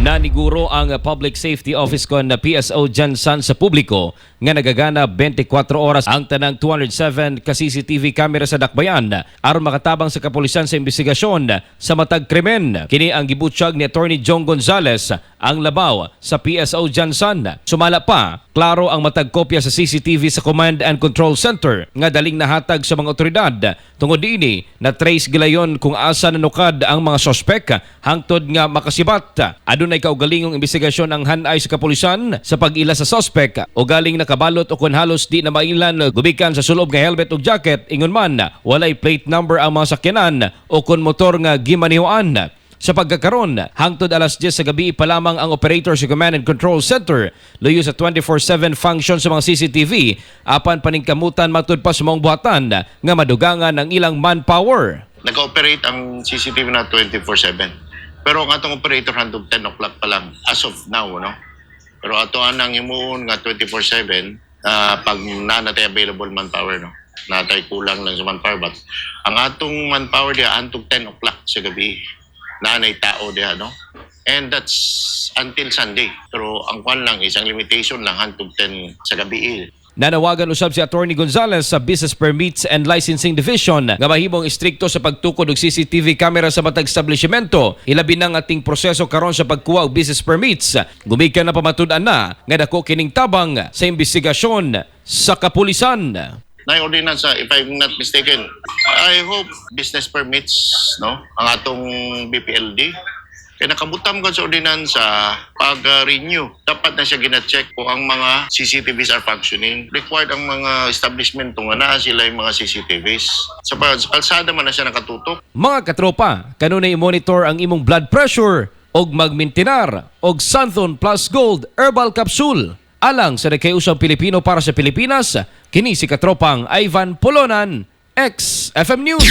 Naniguro ang Public Safety Office kon PSO GenSan sa publiko nga nagagana 24 oras ang tanang 207 ka CCTV camera sa Dakbayan aron makatabang sa kapulisan sa investigasyon sa matag krimen. Kini ang gibutyag ni Attorney John Gonzales, ang labaw sa PSO GenSan. Sumala pa, klaro ang matag kopya sa CCTV sa Command and Control Center nga daling nahatag sa mga otoridad. Tungod diini, na trace gilayon kung asa nanukad ang mga sospek hangtod nga makasibat. Adunay kaugalingong investigasyon ang hanay sa kapulisan sa pag-ila sa sospek o galing nakabalot o kun halos di na mailan gumikan sa sulob nga helmet ug jacket. Ingon man, walay plate number ang mga sakyanan o kun motor nga gimanihuan. Sa pagkakaron, hangtod alas 10 sa gabi pa lamang ang operator sa Command and Control Center luyo sa 24/7 function sa mga CCTV, apan paningkamutan matud pa sa maong buhatan nga madugangan ang ilang manpower. Nag-operate ang CCTV na 24/7. Pero ang atong operator hantog 10 o'clock pa lang as of now, no? Pero ato anang himuon nga 24/7 pag naa natay available manpower, no? Natay kulang lang sa manpower, but ang atong manpower diha hantog 10 o'clock sa gabi naanay tao diha, no? And that's until Sunday. Pero ang kwan lang is ang limitation lang hantog 10 sa gabi. Nanawagan usab si Attorney Gonzales sa Business Permits and Licensing Division nga mahimong istrikto sa pagtukod og CCTV camera sa matag establishmento. Hilabi nang ating proseso karon sa pagkuha og business permits. Gumikan na pamatud-an na nga dako kining tabang sa investigasyon sa kapulisan. Na ordinance, if I'm not mistaken. I hope business permits, no? Ang atong BPLD. Kaya nakabutam ko sa ordinance pag renew, dapat na siya gina-check kung ang mga CCTVs are functioning. Required ang mga establishment nga naa sila yung mga CCTVs. Sa kalsada man na siya nakatutok. Mga katropa, kanunay i-monitor ang imong blood pressure og magmintinar og Xanthone Plus Gold Herbal Capsule. Alang sa nagkayusang Pilipino para sa Pilipinas, kini si katropang Ivan Polonan, XFM News.